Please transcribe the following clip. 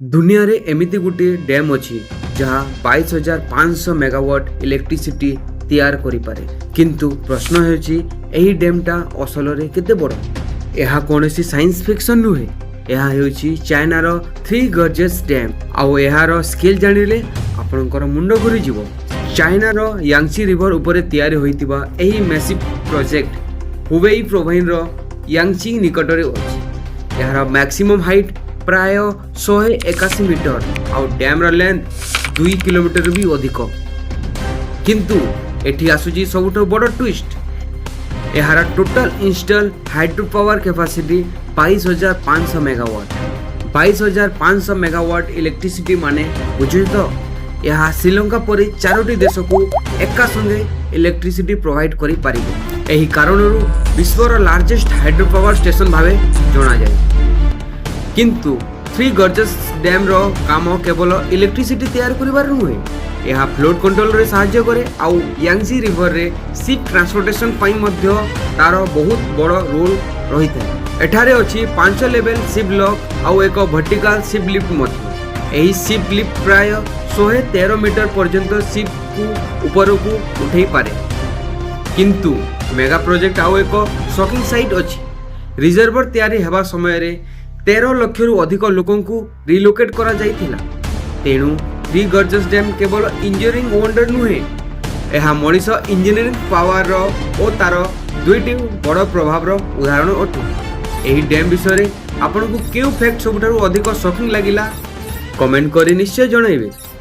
ଦୁନିଆରେ ଏମିତି ଗୋଟିଏ ଡ୍ୟାମ୍ ଅଛି, ଯାହା 22,500 ମେଗାୱାଟ୍ ଇଲେକ୍ଟ୍ରିସିଟି ତିଆରି କରିପାରେ। କିନ୍ତୁ ପ୍ରଶ୍ନ ହେଉଛି, ଏହି ଡ୍ୟାମ୍ଟା ଅସଲରେ କେତେ ବଡ଼? ଏହା କୌଣସି ସାଇନ୍ସ ଫିକ୍ସନ୍ ନୁହେଁ। ଏହା ହେଉଛି ଚାଇନାର ଥ୍ରୀ ଗର୍ଜେସ୍ ଡ୍ୟାମ୍। ଆଉ ଏହାର ସ୍କେଲ୍ ଜାଣିଲେ ଆପଣଙ୍କର ମୁଣ୍ଡ ଘୁରିଯିବ। ଚାଇନାର ୟାଙ୍ଗସି ରିଭର ଉପରେ ତିଆରି ହୋଇଥିବା ଏହି ମ୍ୟାସିଭ୍ ପ୍ରୋଜେକ୍ଟ ହୁବେଇ ପ୍ରୋଭିନ୍ସର ୟାଙ୍ଗଚି ନିକଟରେ ଅଛି। ଏହାର ମ୍ୟାକ୍ସିମମ୍ ହାଇଟ୍ ପ୍ରାୟ 181 ମିଟର ଆଉ ଡ୍ୟାମ୍ର ଲେନ୍ଥ 2 କିଲୋମିଟର ବି ଅଧିକ। କିନ୍ତୁ ଏଠି ଆସୁଛି ସବୁଠୁ ବଡ଼ ଟ୍ୱିଷ୍ଟ। ଏହାର total install hydro power capacity 22,500 megawatt। 22,500 megawatt electricity ମାନେ ବୁଝୁଛ ତ? ଏହା ଶ୍ରୀଲଙ୍କା ପରି ଚାରୋଟି ଦେଶକୁ ଏକା ସଙ୍ଗେ ଇଲେକ୍ଟ୍ରିସିଟି ପ୍ରୋଭାଇଡ଼ କରିପାରିବ। ଏହି କାରଣରୁ ବିଶ୍ୱର ଲାର୍ଜେଷ୍ଟ ହାଇଡ୍ରୋ ପାୱାର ଷ୍ଟେସନ ଭାବେ ଜଣାଯାଏ। କିନ୍ତୁ ଥ୍ରୀ ଗର୍ଜେସ୍ ଡ୍ୟାମ୍ର କାମ କେବଳ ଇଲେକ୍ଟ୍ରିସିଟି ତିଆରି କରିବାର ନୁହେଁ। ଏହା ଫ୍ଲଡ୍ କଣ୍ଟ୍ରୋଲରେ ସାହାଯ୍ୟ କରେ ଆଉ ୟାଙ୍ଗଜି ରିଭରରେ ସିପ୍ ଟ୍ରାନ୍ସପୋର୍ଟେସନ୍ ପାଇଁ ମଧ୍ୟ ତାର ବହୁତ ବଡ଼ ରୋଲ୍ ରହିଥାଏ। ଏଠାରେ ଅଛି ପାଞ୍ଚ ଲେଭେଲ୍ ସିପ୍ ଲକ୍ ଆଉ ଏକ ଭର୍ଟିକାଲ ସିପ୍ ଲିଫ୍ଟ ମଧ୍ୟ। ଏହି ସିପ୍ ଲିଫ୍ଟ ପ୍ରାୟ 113 ମିଟର ପର୍ଯ୍ୟନ୍ତ ସିପ୍କୁ ଉପରକୁ ଉଠେଇ ପାରେ। କିନ୍ତୁ ମେଗା ପ୍ରୋଜେକ୍ଟ ଆଉ ଏକ ସକିଂ ସାଇଟ୍ ଅଛି। ରିଜର୍ଭର ତିଆରି ହେବା ସମୟରେ 13 ଲକ୍ଷରୁ ଅଧିକ ଲୋକଙ୍କୁ ରିଲୋକେଟ୍ କରାଯାଇଥିଲା। ତେଣୁ ଥ୍ରୀ ଗର୍ଜେସ୍ ଡ୍ୟାମ୍ କେବଳ ଇଞ୍ଜିନିୟରିଂ ୱଣ୍ଡର ନୁହେଁ, ଏହା ମଣିଷ ଇଞ୍ଜିନିୟରିଂ ପାୱାରର ଓ ତାର ଦୁଇଟି ବଡ଼ ପ୍ରଭାବର ଉଦାହରଣ ଅଟେ। ଏହି ଡ୍ୟାମ୍ ବିଷୟରେ ଆପଣଙ୍କୁ କେଉଁ ଫ୍ୟାକ୍ଟ ସବୁଠାରୁ ଅଧିକ ସକିଂ ଲାଗିଲା, କମେଣ୍ଟ କରି ନିଶ୍ଚୟ ଜଣାଇବେ।